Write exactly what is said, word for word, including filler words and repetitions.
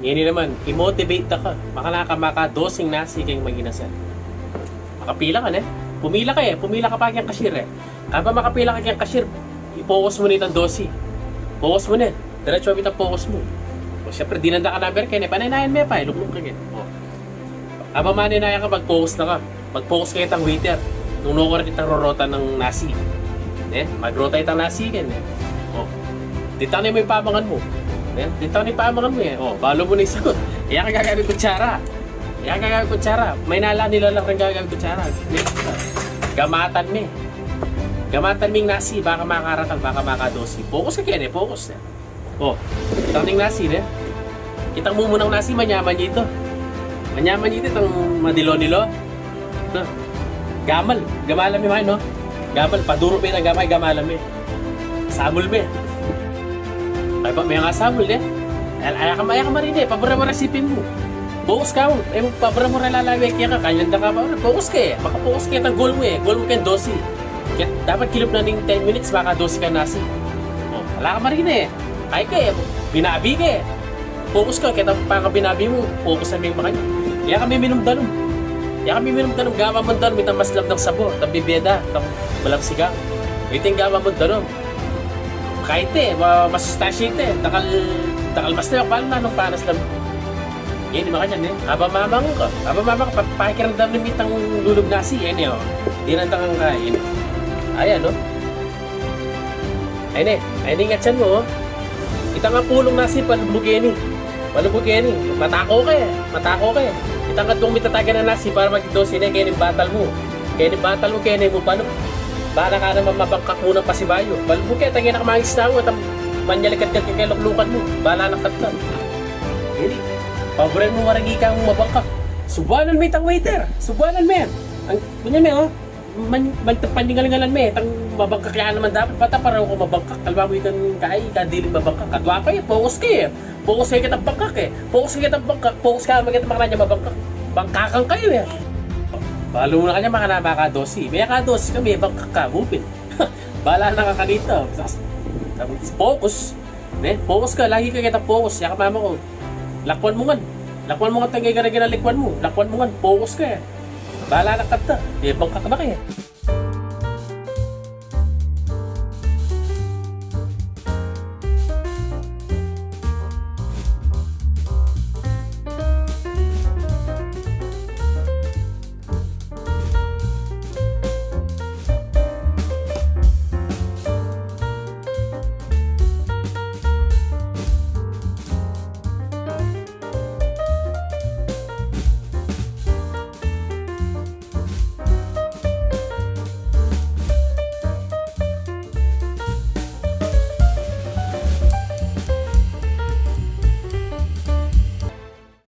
Ngeni naman, i-motivate da ka. Makanaka maka dosing nasi keng manginasal. Makapila ka ne? Pumila ka e. Pumila ka pa keng cashier e. Kaba makapila ka keng cashier, i-focus mu ne itang dosi. Focus mu ne. Diretsu mu itang focus mu. O, siyempre, dinan da ka number keni e. Panaynayan me pa e. Lukluk ka keni. O. Kaba manenaya ka, mag-focus na ka. Mag-focus ka itang waiter. Nung nukarin itang rorotan nang nasi. Ne? Magrota itang nasi keni e. O. Ditak ne mu ing pamangan mu. Ne? Ditak ne ing pamangan mu e. O, balu mu ne ing sagut. E ka gagamit kutsara. E ka gagamit kutsara. Maynila, nilalang reng gagamit kutsara. Ne? Gamatan me. Gamatan me ing nasi. Baka makaratal, baka makadosi. Focus ka keni e. Focus ne. O, itang ning nasi ne. Itang mumunang nasi, manyaman ya itu. Manyaman ya itu, itang madilo-nilo. Ito. Gamal. Gamalan me makanyan, no? Gamal. Padurut me itang gamal, gamalan me. Samul me. Ay, ba, me nga samul ne. Ay, ay, ka, ay, ka marine. Pabura-bura sipin mu. Focus ka mu. E, pabura-bura lalawiki ka. Kanyan da ka pa. Focus ka e. Maka-focus ka itang goal mu e. Goal mu keng dosi. Kaya dapat kilub na ning ten minutes, makadosi ka nasi. O, ala ka marine e. Ay ka e, binabi ka e. Focus ka, keta pangabinabi mu, focus na me makanyan. E ka miminum danum. E ka miminum danum, gawa mung danum, itang maslab nang sabor, itang bibeda, itang malabsigang. Iti ing gawa mung danum. Kaybat e, ma-, masustansya ita e, dakal, dakal maslab, balu na nung panaslab. Yan, makanyan e. Kaba mamangan ka, kaba mamangan ka, pa-, pakiramdaman mu itang lulub nasi, yan e, o. Dinan da kang kain. Ayan, no? Ay ne, ay ne ing atyan mu, o. Itang apulung nasi, palub mu keni. Palub mu keni. Matako ka e, matako ka e. Itang aduang mitatagan a nasi para maging dosi ne, keni ing batal mu. Keni ing batal mu, keni mu palub. Bala ka naman mabangkak mu nang pasibayu. Palub mu ke, itang e na ka mangisnawa, itang manyalikad ka keng luklukan mu. Bala na ka ta. Ini, paburen mu, warang ika mung mabangkak. Subuanan me itang waiter. Subuanan me. Ang, kunya me, o. Man, man, paningalingalan me, itang mabangkak ya naman dapat, pata pareho kang mabangkak, kalwa mu ikang kai, ika diling mabangkak, kadwa pa e, focus ka e. Focus ka keta bangkak e. Focus ka keta bangkak, focus ka naman keta makanyan mabangkak. Bangkakan kayu e. Balu mu na kanyan, makanaka makadosi. Me ka dosi ka, me bangkak ka, mupin. Bala na ka kanita. Focus. Ne? Focus ka, lagi ka keta focus. Ya ka mama ko. Lakwan mu ngan. Lakwan mu ngan itang gaganakan, lakwan mu. Lakwan mu ngan, focus ka e. Bala na ka ta. E, bangkak na ka e.